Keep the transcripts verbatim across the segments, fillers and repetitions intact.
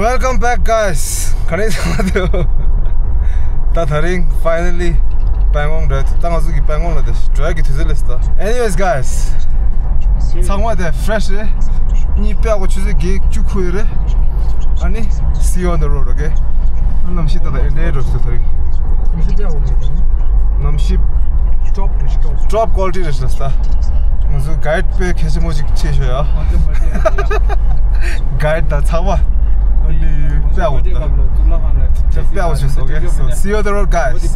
Welcome back, guys. ག་རེ་ཚང་མ་དེ། ད་དེ་རིང་finally Pangong འགྲོ་ཐུབ། ད་ང་ཚོ་གི་Pangong ལ་དེ་འགྲོ་ཡག་གི་དུས་ཚོད་སླེབས་སོང་། Anyways, guys, ཚང་མ་དེ་fresh རེད། གཉིད་པ་གོ་ཆུ་ཚོད་བརྒྱད་བཅུ་འཁོར་ཡོད་རེད། ཨ་ནི། See you on the road, okay? གནམ་གཤིས་ད་ལྟ་ཨེ་འདྲ་འགྲོ་སོང་དེ་རིང་། གནམ་གཤིས་དཔེ་ཡག་པོ་མེད། གནམ་གཤིས། Top རེད། Top quality རེད་ཤག་ད། ང་ཚོ་guide དཔེ་གལ་ཆེན་པོ་ཅིག་ཆགས་ཤག་ཡ། Guide དང་ཚགས་པ། ཨ་ནི་དཔེ་ཡག་པོ་ད། དཔེ་ཡག་པོ་བྱུང་སོང་། Okay, so see you on the road, guys. Okay.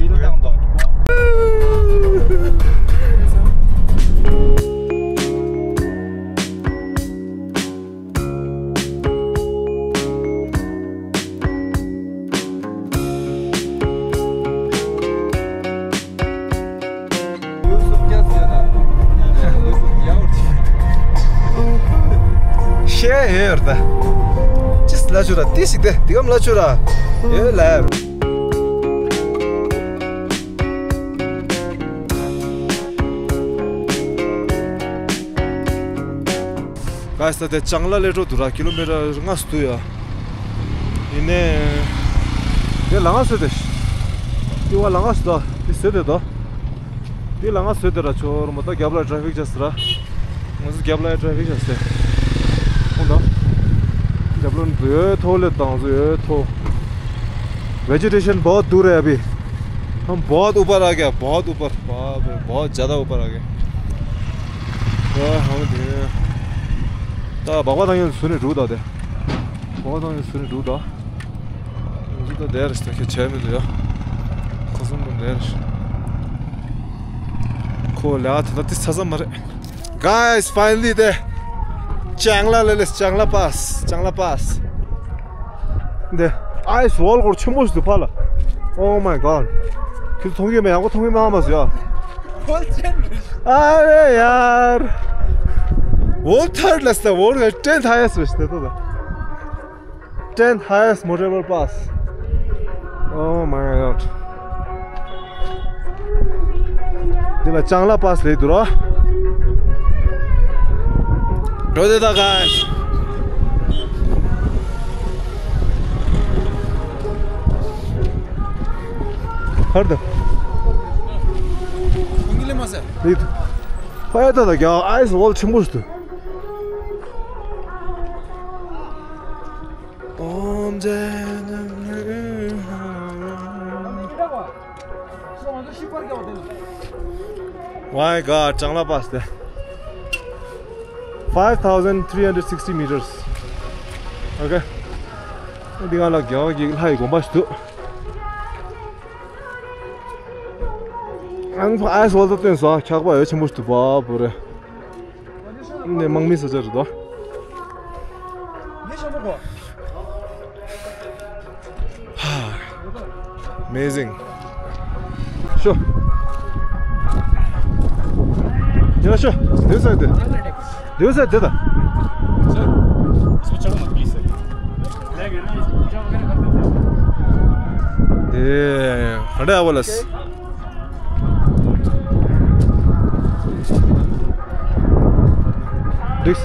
ཤེས་ཡོད་རེད་ད། ཅིས་ལ་ཆུ་ར་ཏི་ཞིག་དེ་འདི་གམ་ལ་ཆུ་ར་ཡོད་ལ། ག་ས་དེ་ལྕང་ལ་སླེབས་འགྲོ་འདུག་ར། ཀི་ལོ་མི་ཊར་ལྔ་བཅུ་འདུག་ཡ། ཡིན་ནའི། དེ་ལ་ང་སོད་དེ། དེ་བ་ལ་ང་སོད་དོ། དེ་སོད་དེ་དོ། དེ་ལ་ང་སོད་དེ་ར་ཆོར་མོ་ད་རྒྱབ་ལ་ཊ་ཕིག་ཅག་སི་ར། ང་ཚོ་རྒྱབ་ལ་ཊ་ཕིག་ཅག་སི། ཁོང་དོ། རྒྱབ་ལ་འདུ་ཐོ་ལེ་དང་ཚོ་ཡོད་ཐོ། Vegetation बहुत दूर है अभी। हम बहुत ऊपर आ गया, बहुत ऊपर, बाप रे, बहुत ज़्यादा ऊपर आ गया। ད་ཧང་དེ། ད་སྦག་སྦག་བཏང་ཡོད་ཟུར་ནས་འགྲོ་ད་དེ། སྦག་སྦག་བཏང་ཡོད་ཟུར་ནས་འགྲོ་ད། ང་ཚོ་ད་དེར་ཞིག་ད་ཁྱེད་བྱས་མི་འདུག་ཡ། ཁོ་གསུམ་པོ་དེར་ཞིག་ཁོ་ལ་ད་ད་དེ་ཚ་ཚ་མ་རེད། Guys, finally there. ལྕང་ལ་ལ་ལ་ལྕང་ལ་པཱས། ལྕང་ལ་པཱས། འདི་ice wall སྐོར་ཆེན་པོ་ཞིག་འདུག་ཕ་ལ། Oh my god. ཁྱོད་མཐོང་གི་མེད། ཡག་པོ་མཐོང་གི་མེད་མ་ཟེར་ཡ། ཨ་རེ་ཡར། World third ལ་ས་world tenth highest རེད་ཤག་དེ་ད། Tenth highest motorable pass. Oh my god. འདི་ལ་ལྕང་ལ་པཱས་ལབ་འདུག་ར། འགྲོ་དེ་ད་guys. ཧར་ད། ཁོང་གི་ལས་མ་ཟད། ལིད། ཕ་ཡ་ད་ད་རྒྱ་ice wall ཆེན་པོ་ཞིག་འདུག My god, ལྕང་ལ་པཱས་དེ། Five thousand three hundred sixty meters. Okay. འདི་ག་ལ་རྒྱ་གི་ལྷ་ཡི་དགོན་པ་ཞིག་འདུག་ཨང་ཕ་ice wall ད་སྟོན་སོ་འཁྱག་པ་ཡོད་ཆེན་པོ་ཞིག་འདུག་པ་བུ་རེ། འདི་དམག་མི་ས་ཆ་རེད་དོ། Amazing. Sure. Yeah, sure. This side there. This side there. ཨེ། ག་འདྲ་ཨ་བ་ལས། འགྲིགས།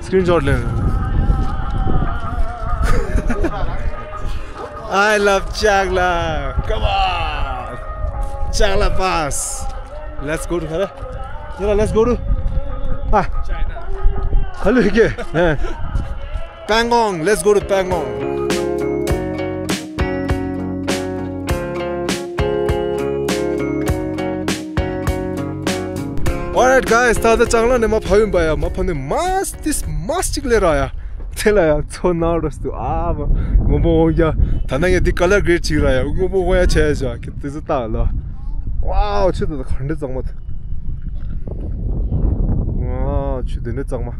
སི་ཀི་རིན་ཤོཊ་ལེན། I love ལྕང་ལ། Come on. ལྕང་ལ་པཱས། Let's go to ག་རེ། ཡ་ལ་let's go to. ཨ། ག་ལུ་ཧི་ཀེ། Pangong, let's go to Pangong. Alright guys, ད་ལྟ་ལྕང་ལ་ནས་མར་བབས་ཡིན་པ་ཡ། མར་བབས་ནས་མར་ཏིས་མར་ཅིག་སླེབས་ར་ཡ། དེ་ལ་ཡ་མཚོ་ནང་རོ་སུ་ཨ་མ་སྔོན་པོ་འོང་ཡ། ད་ནང་ཡ་འདི་color grade ཅིག་ར་ཡ། སྔོན་པོ་འོང་ཡ་ཆེ་ཡ་ཆེ་ཡ། ཁྱེད་ཏིས་ལྟ་ལ། Wow, ཆུ་དེ་ད་ག་འདྲ་གཙང་མ་དེ། Wow, ཆུ་དེ་འདྲ་གཙང་མ།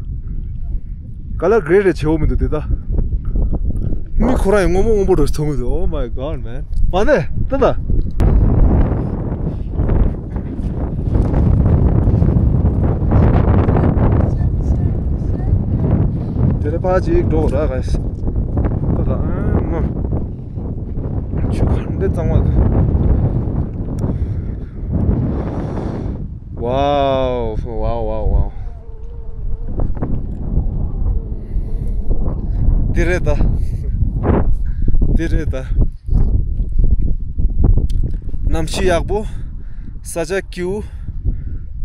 Color grade རེ་བྱེད་འོ་མི་འདུག་དེ་ད། མི་ཁོ་རང་ཡང་སྔོན་པོ་སྔོན་པོ་འདྲ་མཐོང་གི་འདུག Oh my god, man. མ་ནེ་ད་ད། དེ་ལ་ཕར་ཅིག་འགྲོ་ར་ག་ད་ད་ཨ་མ། ཆུ་ག་འདྲ་གཙང་མ་འདུག Wow, wow, wow, wow. འདི་རེད་ད། དེ་རེད་ད། གནམ་གཤིས་ཡག་པོ། ས་ཆ་སྐྱིད་པོ།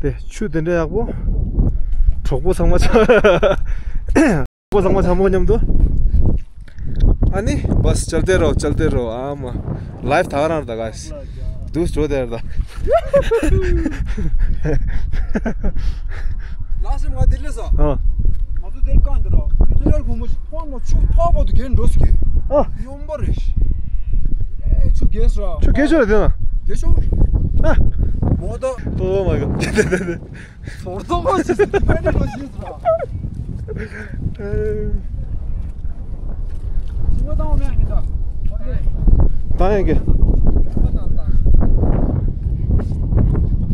དེ་ཆུ་དེ་འདྲ་ཡག་པོ། གྲོགས་པོ་ཚང་མ་ཆ། གྲོགས་པོ་ཚང་མ་ཆ་མོ་མཉམ་དུ། ཨ་ནི་བས་ཅལ་ཏེ་རོ་ཅལ་ཏེ་རོ་ཨ་མ། ལའིབ་ད་ག་རང་ད་ག་ཤི། དུས་འགྲོ་དེར་ད། ལ་སེམས་ང་དེ་ལས་ས། ཨ། ང་ཚོ་དེར་གང་དེ་ར། དེ་ར་ཁོ་མོ་ཞིག་ཕོན་ལ་ཆུ་ཕ་བ་དུ་གན་འགྲོ་སི་ཨ། ཡོང་པ་རེད། ཨེ་ཆུ་གེ་སོ། ཆུ་གེ་ཆོ་རེད་དེ་ན། གེ་ཆོ། ཨ། མོ་ད། Oh my god. ཟོར་ཐོག་གོ་ཞིག་སི་ཏི་མེ་ནི་གོ་ཞིག་སོ། ཨེ། ཞིང་པ་དང་མེ་ཡིན་ད། ད་ཡིན་གེ།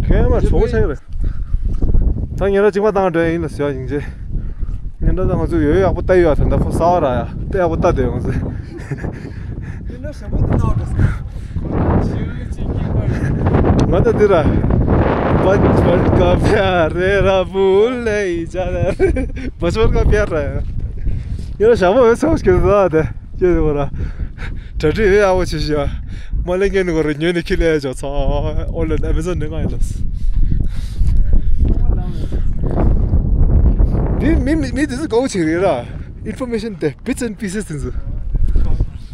ཁྱེད་མ་ཆོག་ཆགས་རེད། ད་ཉེ་ར་གཅིག་མ་བཏང་འདྲ་ཡིན་ལ་ཟེར་བ་ཡིན་ཅེ། ཉེ་ར་ད་ང་ཚོ་ཡོད་ཡག་པོ་ལྟ་ཡོད་ད་ད་ཁོ་ས་བ་ར་ཡ་ལྟ་ཡག་པོ་ལྟ་དེ་ང་ཚོ། ང་ད་དེ་ར། བ་བ་ཀ་ཕྱ་རེ་ར་བུ་ལེ་ཡི་ཅ་ར། བ་ཅ་བ་ཀ་ཕྱ་ར། ཉེ་ར་ཞག་པོ་ཡོད་ཚོགས་སྐྱེ་ད་དེ། ཅེས་ཟེར་བ་ར། གྲ་སྒྲིག་ཡོད་ཡག་པོ་བྱེད་ཤག་མ་ལེན་མཁན་ནི་གོ་ར་ཉོས་ནས་ཁྱི་ལས་ཅོག་ཚོགས་ཨོ་ལེན་ཨ་མེ་ཛོན་ནས་ང་ཡིན་ལབ། འདི་མི་མི་མི་དེ་ཚོ་དགའ་བོ་བྱེད་རེད་ར། ཨིན་ཕོར་མེ་ཤན་དེ་bits and pieces དེ་ཚོ།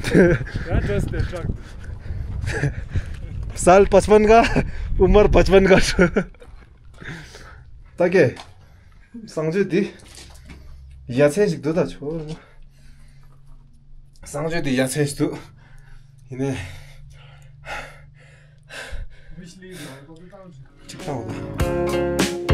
That was the truck. साल पचपन का, उम्र पचपन का। ད་གེ། གསང་སྤྱོད་འདི་ཡ་མཚན་ཞིག་འདུག་ད་ཆོག་རེད་མ། གསང་སྤྱོད་འདི་ཡ་མཚན་ཞིག་འདུག་ཡིན་ནའི། གཅིག་བཏང་བ།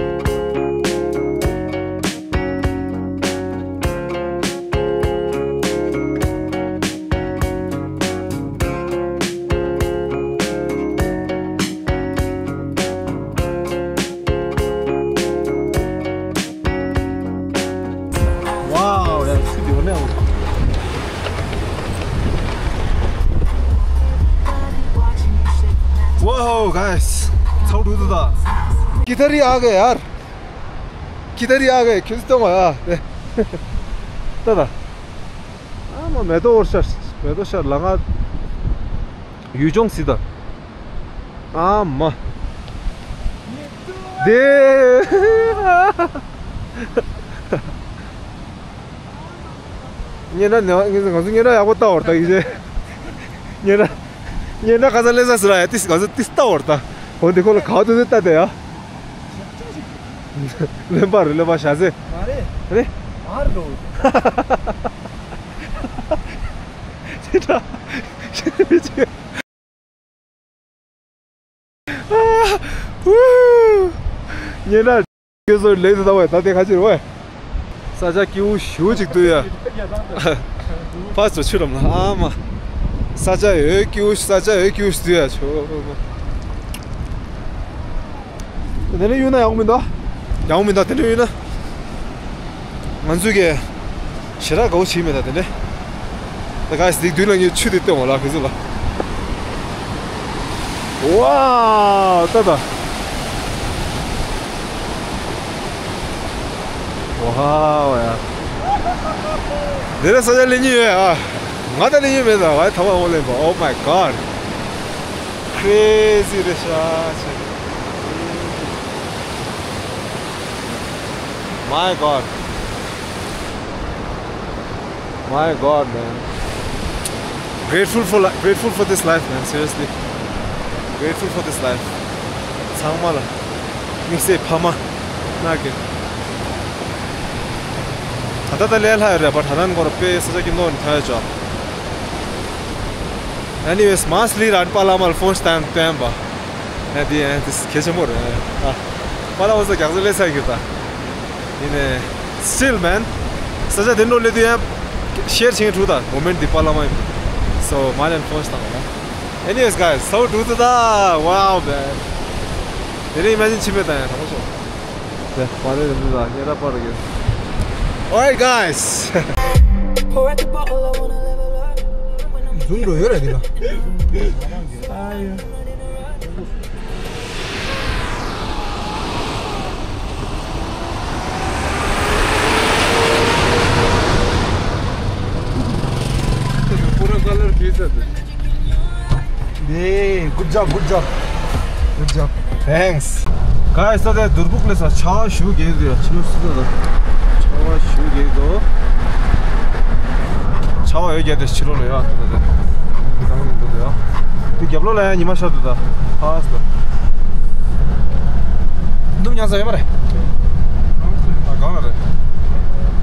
Wow, yeah, it's good. Wow, guys. ཚ་བོ་འགྲོ་འདུག་ད། किधर ही आ गए यार। किधर ही आ गए। ཁྱོད་ཚོ་ཡ། ད་ད། ཨ་མ་མེ་ཏོག་འོར་ཤར། མེ་ཏོག་ཤར་ལ་ང་། ཡུལ་ལྗོངས་སི་ད། ཨ་མ། དེ། ཉེ་ན་ནེ་ང་ཚོ་ཉེ་ན་ཡག་པོ་ལྟ་བར་ད་ཡིན་ཟེ། ཉེ་ན། ཉེ་ན་ཁ་ས་ལེ་ས་སི་ར་ཡ་ཏིས་ང་ཚོ་ཏིས་ལྟ་བར་ད། འོ་འདི་ཁོ་ལ་ག་དུ་ལྟ་དེ་ཡ། ལེན་པ་རེད་ལེན་པ་བྱ་ཟེ། མ་རེད། རེད། མ་རེད་ལོ། ཅི་འདྲ། ཉེ་ན། ཁྱོད་ཚོ་ལས་དུ་བཏང་བས་ད་ལྟའི་ཁ་ཕྱིར་བས། ས་ཆ་སྐྱིད་པོ་ཞེ་པོ་ཅིག་འདུག་ཡ། ཕར་ཚུར་ཆུ་རམ་ལ་ཨ་མ། ས་ཆ་ཡོད་སྐྱིད་པོ་ས་ཆ་ཡོད་སྐྱིད་པོ་ཞིག་འདུག་ཡ་ཆོ། དེ་ནས་གཡུག་ན་ཡག་མི་འདུག་ཡག་མི་འདུག་དེ་ནས་གཡུག་ན། ང་ཚོས་ཀྱི་ཞེ་དྲག་དགའ་བོ་བྱེད་མེད་ད་དེ་ནས། ད་ག་སི་འདི་དུས་ལ་ངས་ཆུ་དེ་སྟོན་འོ་ལ་ཁི་ཚོ་ལ། ཝའོ་ད་ད། ཝའོ་ཡ། འདི་ལ་ས་ཆ་ལེན་ཉིན་ཡོད་ཨ། ང་ད་ལེན་ཉིན་མེད་ད་ང་ཐ་མ་འོ་ལེན་པ། Oh my god. Crazy རེད་ཤག My god. My god, man. Grateful for li- grateful for this life, man. Seriously. Grateful for this life. ཚང་མ་ལ་དམིགས་བསལ་ཕ་མ་ནག་གི། ད་ལྟ་ད་ལས་ལྷ་ཡོད་རེད་པ། ད་ལྟ་འགོར་དཔེ་ས་ཆ་སྐྱིད་མདོག་ནི་ཐ་ཡོད་ཅོག Anyways, མ་སི་ལི་རན་པ་ལ་མ་ལ་ཕོན་སྟན་སྟན་པ། ཨ་དེ་ཨ་དེ་གལ་ཆེན་པོ་རེད་ཨ། པ་ལ་འོ་ས་རྒྱག་ས་ལས་ས་གི་ད། ཡིན་ནས། Still, man. ས་ཆ་དེ་འགྲོ་ལེ་དུ་ཡང་ཤེར་ཆེན་ཕྲུ་ད་མོ་མེན་ཊི་འདི་པ་ལ་མ་ཡིན། So, མ་ལན་ཕོན་སྟན་པ། Anyways, guys, so do the da. Wow, man. དེ་རིང་ཨི་མེ་ཇིན་ཆི་མེད་ད་ཡང་ཐང་ཤོ། དེ་པ་རེ་རེ་འདི་ད་ཉེ་ར་པ་རེ་གི། Alright, guys. ཛུམ་འགྲོ་ཡོད་རེད་འདི་ལ། Color piece of it. Hey, good job, good job. Good job. Thanks. Guys, ད་ལྟ་དུར་ཕུག་ལ་ས་ཆར་པ་ཞེ་པོ་རྒྱག་གི་འདུག་ཡ། ཕྱི་ལོགས་སུ་ད་ལྟ་ཆར་པ་ཞེ་པོ་རྒྱག་གི་འདུག་ཆར་པ་ཡོད་རྒྱག་དེ་ཕྱི་ལོགས་ལ་ཡ། ད་ལྟ་ད་ལྟ་འདུག་ཡ། དེ་རྒྱབ་ལོགས་ལ་ཡ་ཉི་མ་ཤར་འདུག་ད་ཧ་སི་ད། འདུམ་ཉང་ས་ཡོད་མ་རེད། ཨ་གང་ལ་རེད།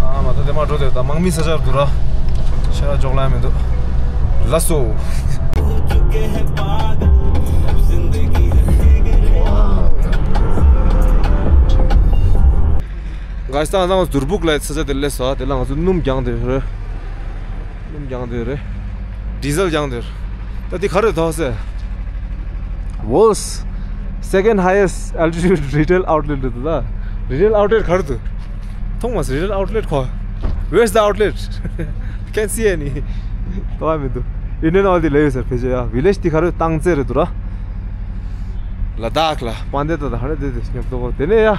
ཨ་མ་ད་དེ་མ་འགྲོ་དེ་ད་དམག་མི་ས་ཆར་འདུག་ར། ཤ་ར་འཇོག་ལ་མི་འདུག་ལགས་སོ། ག་ས་ང་དུར་ཕུག་ལ་ས་ཆ་དེ་སླེབས་སོང་། དེ་ལ་ང་ཚོ་སྣུམ་རྒྱག་འདོད་རེད། སྣུམ་རྒྱག་འདོད་རེད། ཌི་ཟལ་རྒྱག་འདོད་རེད། ད་འདི་ག་རེ་ཐོག་སེ། World's second highest altitude retail outlet རེད་ད། Retail outlet ག་རེ་འདུག་མཐོང་མ་སོང་། Retail outlet ཁོ། Where's the outlet? Can't see any. ལྟོ་བ་མི་འདུག་ཨིན་ཌི་ཡན་ཨོའི་དེ་ལས་ཡོད་ཟེར་ཕལ་ཆེར་ཡ། ཝི་ལེཇ་དེ་ག་རེ་སྟངས་རྩེ་རེད་འདུག་ར། ལ་དྭགས་ལ་པན་དེ་ད་ད་ཧ་རེ་དེ་དེ་སྙོབ་ཏོ་གོ་དེ་ནས་ཡ།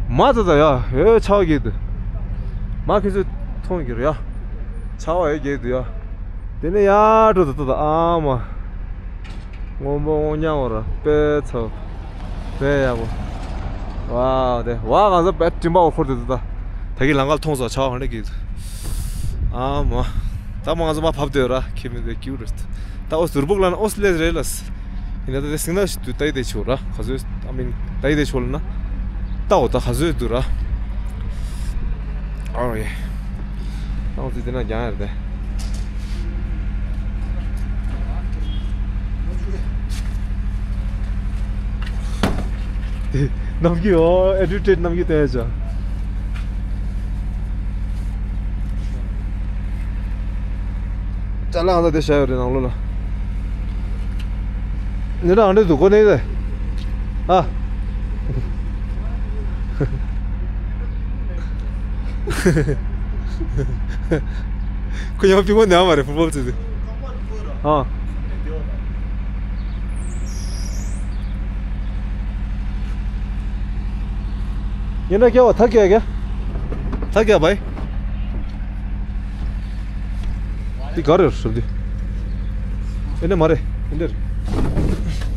མ་ད་ད་ཡ་ཧེ་ཆར་པ་རྒྱག་གི་འདུག་མ་ཁྱེད་ཚོས་མཐོང་གི་རེད་ཡ། ཆར་པ་ཡོད་རྒྱག་གི་འདུག་ཡ། དེ་ནས་ཡ་འགྲོ་ད་ད་ད་ཨ་མ། སྔོན་པོ་སྔོ་ཉམས་པ་ར་དཔེ་ཚ། དཔེ་ཡག་པོ། ཝའོ་དེ་ཝའོ་ང་ཚོ་དཔེ་སྤྲིན་པ་འོ་འཁོར་དེ་ད་ད། ད་གི་ལམ་ཁ་མཐོང་སོང་། ཆར་པ་ཧ་རེ་རྒྱག་གི་འདུག་ཨ་མ། ད་མ་ང་ཚོ་མ་བབས་འདོད་ར། ཁྱེད་མི་དེ་ཀིའུ་རེད། ད་ཨོ་སི་དུར་ཕུག་ལ་ན་ཨོ་སི་ལེ་རེད་ལ། ཡིན་ན་ད་དེ་སིང་ན་ཞིག་ཏུ་ད་ཡི་དེ་ཆོ་ར། ག་ཚོད་ཨ་མིན་ད་ཡི་དེ་ཆོ་ལ་ན། ད་འོ་ད་ག་ཚོད་འདུག་ར། ཨོ་ཡེ། ཨོ་ཙི་དེ་ན་རྒྱང་ཡར་དེ། ནམ་རྒྱུན་ཨོ་ཨེ་ཌི་ཊེཌ་ནམ་རྒྱུན་དེ་ཡ་ཅག་ཅ་ལག་ཨང་ད་དེ་བཞག་ཡོད་རེད་ནང་ལོགས་ལ། ཉེ་འདྲ་ཨང་འདྲ་འདུག་གོ་ནས་རེད། ཨ། ཁོ་ཡང་པི་མོ་ནས་མ་རེད་ཕུ་པོལ་ཙི་ཙི། ཨ། ཉེ་འདྲ་སྐྱེ་བ་ཐག་སྐྱེ་ག་ཐག་སྐྱེ་བའི། འདི་ག་རེ་རེད་འདི། ཨེ་ནས་མ་རེད། ཨེ་འདིར། ཨེ་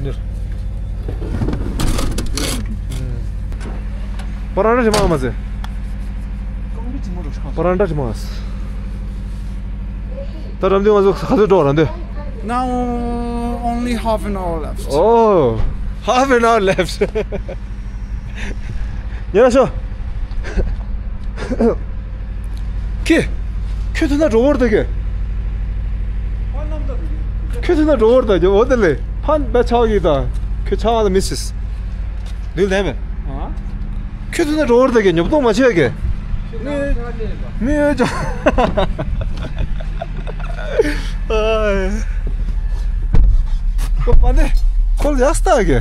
འདིར། པ་རང་འདྲ་ཞིག་མ་མ་ཟེ། པ་རང་འདྲ་ཞིག་མ་ཟེ། ད་རང་འདི་ང་ཚོ་ག་ཚོད་འགྲོ་རང་འདི། Now only half an hour left. Oh, half an hour left. ཉེ་ར་ཤོ། ཁྱེད། ཁྱོད་ཐུག་ན་འགྲོ་བར་འདུག་གི། ཁྱོད་ཐུག་ན་འགྲོ་བར་འདུག་གི། འོ་དེ་ལས་ཕན་པའི་ཆའོ་གི་དང་ཁྱོད་ཆའོ་ལ་མི་སྲིད། ལུས་ལྡན་མེད། ཁྱོད་ཐུག་ན་འགྲོ་བར་འདུག་གི། ཉོབ་ཏོ་མ་བྱེད་གི། མི་ཡོད་ཅོ། ཨོ་པ་ནེ། ཁོལ་ཡག་སྟ་གི།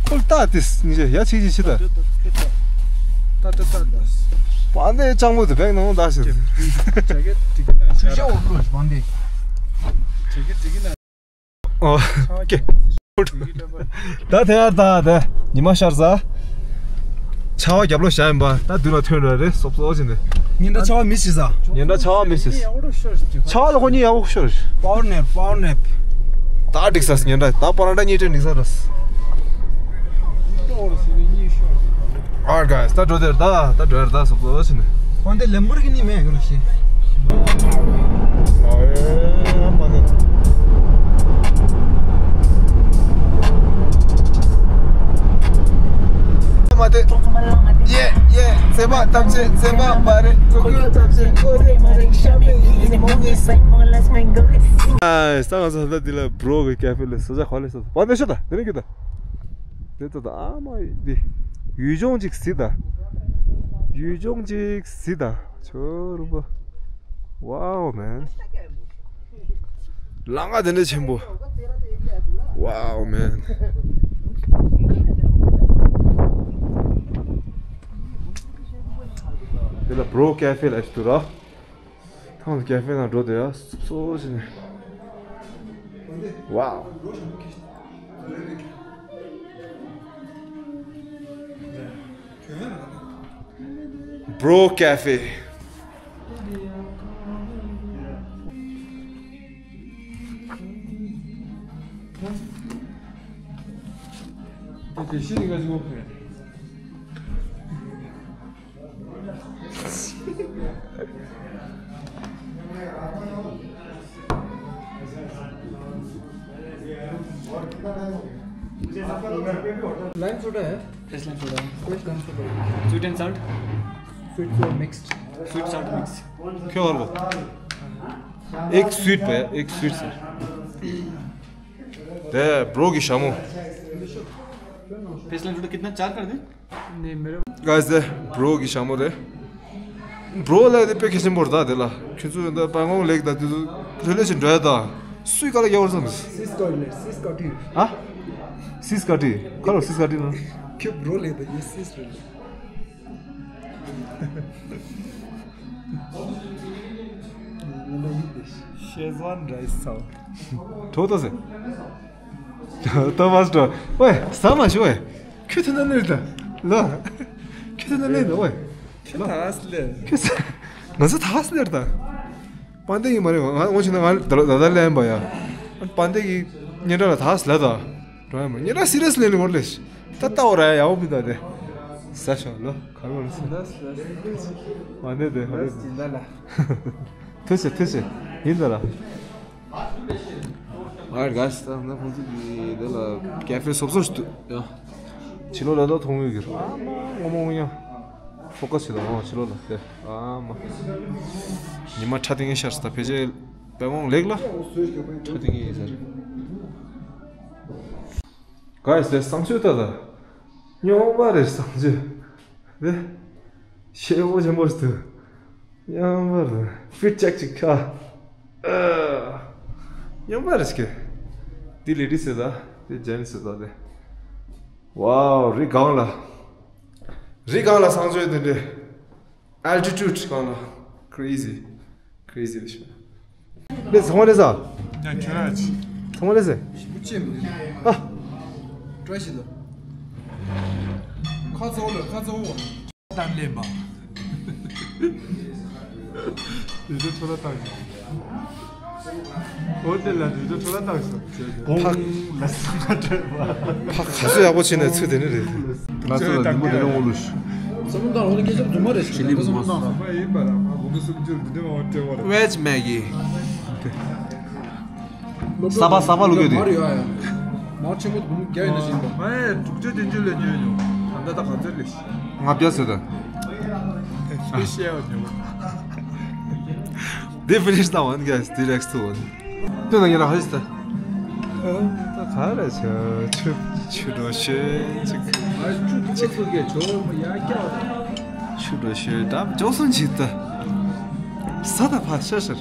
ཁོལ་ཏ་ཏིས་ནི་ཡ་ཆི་ཆི་ཆི་ད། ཏ་ཏ་ཏ་ཏ། པ་ནེ་ཅང་མོ་དེ་བེང་ནང་ད་ཤི། ཆུ་ཤ་འོ་ལོ་པ་ནེ། ཨོ་ཀེ། ད་དེ་ཡར་ད་དེ་ཉི་མ་ཤར་ས། ཆར་པ་རྒྱབ་ལོགས་བཞག་ཡིན་པ། ད་དུས་ལ་ཐོན་ར་རེད་སོབ་སོབ་བྱས་ནས། ཉིན་ལྟར་ཆར་པ་མི་ཤི་ས། ཉིན་ལྟར་ཆར་པ་མི་ཤི། ཆར་པ་ལ་ཁོ་གཉིས་ཡག་པོ་ཤོར། Power nap, power nap. ད་འགྲིག་ས་ཉིན་ལྟར་ད་པ་ར་ད་གཉིས་སྤྲད་འགྲིག་ས་ར། Alright guys, ད་འགྲོ་དེར་ད་ད་འགྲོ་ཡར་ད་སོབ་སོབ་བྱས་ནས། ཁོང་དེ་ལེམ་བོར་གི་ནི་མེད་གི་ལ་ཤི། ས་ང་ཚོ་ད་འདི་ལ་བྲོ་གི་ཀེ་ཧྥེ་ལ་ས་ཆ་ག་ལེ་ས་པ་ནེ་ཤོ་ད་དེ་ནས་ཀྱི་ད། དེ་ད་ད་ཨ་མ་འདི་ཡུལ་ལྗོངས་ཅིག་གཟིགས་ད། ཡུལ་ལྗོངས་ཅིག་གཟིགས་ད། ཆོ་རུ་པ། Wow man. ལམ་ཁ་དེ་འདྲ་ཆེན་པོ། Wow man. དེ་ལ་བྲོ་ཀེ་ཧྥེ་ལ་ཞིག་འདུག་ར། ཐང་ཀེ་ཧྥེ་ནང་འགྲོ་དེ་ཡ་སོ་ཞིག་ནས། Wow. Bro Cafe. དེ་དེ་ཤི་ནི་ག་ཟིག་གོ་ཕེ། line soda है। Fresh line soda है। Fresh line soda है। Sweet and salt. Sweet salt mixed. Sweet salt mix. क्या और वो? एक स्वीट भैया, एक sweet sir. दे ब्रो की शामो। फ्रेश लाइन सोडा कितना, चार कर दें? गाइस, དེ་བྷྲོ་གི་ཞྭ་མོ་རེད། བྷྲོ་ལ་དེ་དཔེ་གལ་ཆེན་པོ་རེད་ད། དེ་ལ་ཁྱོད་ཚོ་ད་པང་ལེགས་ད། དེ་ཚོ་ལྷོད་ལྷོད་ཅིག་འགྲོ་ཡ་ད། སུས་ག་ལ་རྒྱག་བར་བསམ། སིས་ཀ་ལེ། སིས་ཀ་ཏི། ཧ། སིས་ཀ་ཏི། ཁ་ལོ་སིས་ཀ་ཏི་ན། ཁྱོད་བྷྲོ་ལེགས་ད་ཡིན་སིས་རེད། ཤེ་ཟོན་རེད་སོ། གྲོགས་ད་ཟེ། ཏོ་མཱས་ཏོ། ཝེ། ཟ་མ་ཤོ་ཝེ། ཁྱོད་ཐུན་ན་ནེར་ད། ལོ། ཁྱོད་ཐུན་ན་ནེར་ད་ཝེ། ཁྱོད་ཐ་སི་ལེར། ཁྱོད་ས། ང་ཚོ་ཐ་སི་ལེར་ད། པན་ཏེ་གི་མ་རེད། ང་ངོ་ཆེ་ན་ང་ད་ད་ལ་ལེན་པ་ཡ། པན་ཏེ་གི་ཉེ་འདྲ་ལ་ཐ་སི་ལེ་ད། རོ་ཡ་མ་ཉེ་འདྲ་སི་རི་ཡས་ལེན་ནི་གོར་ལེ་ཤི། ད་ལྟ་བ་ར་ཡ་ཡའོ་མི་ད་དེ། ཟ་ཤོ་ལོ། ག་རེ་བ་རེད་ཟེར། པན་ཏེ་དེ་ཧ་རེ། ཐུ་ཤེ་ཐུ་ཤེ། ཡིན་ད་ལ། Alright guys, ད་ང་ཁོང་ཚོ་གི་དེ་ལ་ཀེ་ཧྥེ་སོབ་སོབ་ཞིག་འདུག་ཡ། ཕྱི་ལོགས་ལ་ད་མཐོང་གི་ཡོད་ཀྱི་རེད། ཨ་མ་ངོ་མ་ངོ་ཡ། ཕོ་ཀ་སི་བྱེད་དང་། ཨོ་ཕྱི་ལོགས་ལ་དེ། ཨ་མ། ཉི་མ་ཁྲ་ཐིང་ངེ་ཤར་སོང་། ད་ཕལ་ཆེར་པད་མོང་ལེགས་ལ་ཁྲ་ཐིང་ངེ་ཡིན་ས་རེད། Guys, དེ་བསང་མཆོད་ད་ད། སྨྱོན་པ་རེད་བསང་མཆོད། དེ། ཤེ་བོ་ཆེན་པོ་ཞིག་འདུག་སྨྱོན་པ་རེད། ཕིཊ་ཅེག་ཅིག་ཁ། ཨ། སྨྱོན་པ་རེད་ཀྱེ། འདི་ལེ་ཌི་སི་རེད་ད། འདི་ཇེན་སི་རེད་ད་དེ། ཝའོ། རི་སྒང་ལ། རི་སྒང་ལ་བསང་མཆོད་དེ་འདྲ། Altitude སྒང་ལ། Crazy. Crazy རེད་ཤག་ལེ་ཚང་མ་ལེ་ས། ཡ་ཁྱོད་ར་ཅི། ཚང་མ་ལེ་ས། ཞིབ་པོ་ཅི་མི་འདུག་ཨ། བཀྲ་ཤིས་ལ། ཁ་ཚ་བོ་ལ་ཁ་ཚ་བོ། གཏམ་ལེན་པ། དུས་ཚོད་འཕྲོ་བརླག་བཏང་ཡོད། ཨོ་དེ་ལ་དུས་ཚོད་འཕྲོ་བརླག་བཏང་སོང་། བོང་ལ་སེམས་ཁ་སྤྲད་པ། ཕ་ག་ཚོད་ཡག་པོ་བྱས་ནས་ཚུད་དེ་ནི་རེད། ང་ཚོ་ལ་ཉིན་མོ་དེ་ནས་འོང་ལུས། བསམ་བློ་བཏང་འོང་ན་སྐད་ཆ་རྫུན་མ་རེད་ཟེར། ཆི་ལི་མུ་མ་སོང་། ཡིན་པ་ལ་མ་དགུང་ལོ་སུམ་ཅུ་འདི་འདྲ་མ་སྤྲད་པ་རེད། ཝེཇ་མེག་གི། ས་པ་ས་པ་ལུག་ཡོད་དེ། མར་ཡོད་ཡ། མར་ཆེན་པོ་དགུང་བརྒྱ་ཡིན་ན་ཞིག་ཡིན་པ། ང་ཡང་དྲུག་ཅུ་བདུན་ཅུ་ལ་ཉོས་མྱོང་། ད་ལྟ་ད་ག་ཚོད་རེད། ལྔ་བརྒྱ་ཟེར་ད། སྤེ་ཤལ་ཉོས། འདི་ཕི་ནིཤ་ད་ཝན་གེ་སི་ཌི་རེག་སི་ཏུ་ཝན། དེ་ན་ཡིན་ན་ཧ་ཞིག་ད། ད་ག་རེ་ཆ་ཆུ་ཆུ་འགྲོ་ཤེས་ཅིག་ཆུ་འགྲོ་ཤེས་ད་ཇོག་སོང་ཅིག་ད། ས་ད་ཕ་ཤ་ཤར་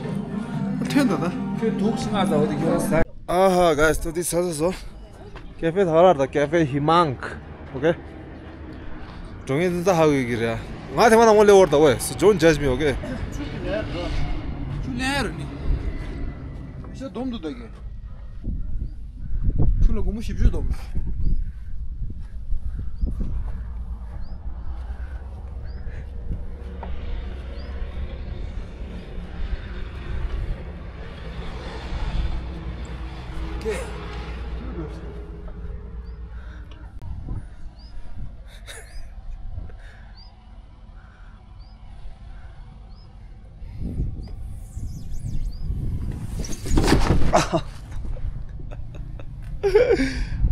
ཐོན་ད་ད། ཁྱོད་དུག་ཤི་ང་ཟ་བ་དེ་ཁྱོད་ས། ཨ་ཧ། གཱས། ད་འདི་ས་ས་སོ། ཀེ་ཧྥེ་ཐག་རར་དང་ཀེ་ཧྥེ་ཧི་མང་། ཨོ་ཁེ། འགྲོ་ངེས་འཛིན་ད་ཧ་གོ་གི་རེད། ང་དེ་མ་ན་ངོ་ལེ་བོར་ད་ཝེ། So don't judge me, okay? ཆུ་ལེན་ར་ནི། ཤ་སྡོམ་དུ་ད་གེ། ཆུ་ལ་སྒོར་མོ་བཞི་བཅུ་སྡོམ།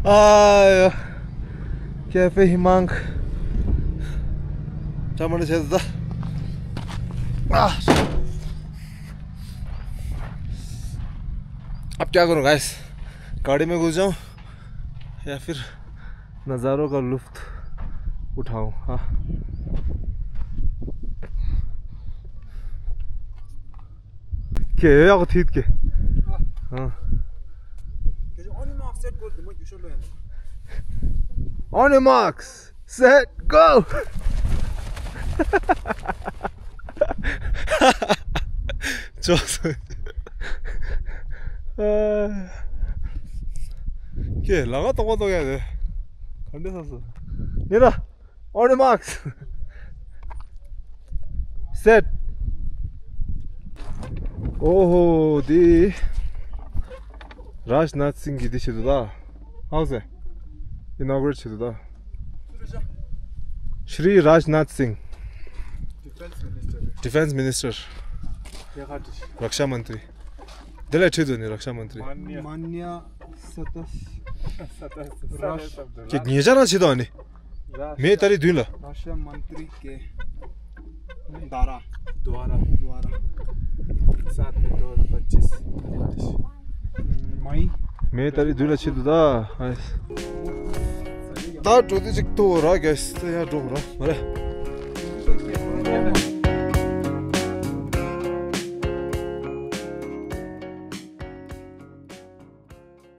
आया। कैफे हिमांक। चामड़ से दा। आह। अब क्या करूँ गाइस, गाड़ी में घुस जाऊँ या फिर नज़ारों का लुत्फ उठाऊँ? हाँ। के या को थीत के। हाँ। On your marks, set, go. ཇོ་སོ། ཁྱེད་ལ་ག་ཏོག་པ་ཏོག་ཡ་རེད། ག་འདྲ་ས་སོ། ཉེ་ར། On your marks, set. ཨོ་ཧོ་དེ། རཱཇ་ནཱཐ་སིང་གིས་འདི་བྱེད་འདུག་ད། ཧའུ་སེ། ཨི་ནོ་གུ་རེཊ་བྱེད་འདུག་ད། Shri Rajnath Singh, Defense Minister. Defense Minister. རྒྱལ་ཁ་བྲིས། Raksha Mantri. འདི་ལ་ཁྲིད་དུ་ནི་རཀ་ཤ་མན་ཏྲི། माननीय सदस्य राष्ट्र ཁྱེད་ཉེ་ཆར་རང་བྱེད་དོ་ནི། མེ་ཏ་རིག་བདུན་ལ། राष्ट्र मंत्री के द्वारा द्वारा द्वारा सात में दो हज़ार पच्चीस मई མེ་ཏ་རིག་བདུན་ལ་བྱེད་དུ་ད། ད་འགྲོ་དུས་ཅིག་ཏོ་ར་གས་ཡ་འགྲོ་ར་མ་རེད།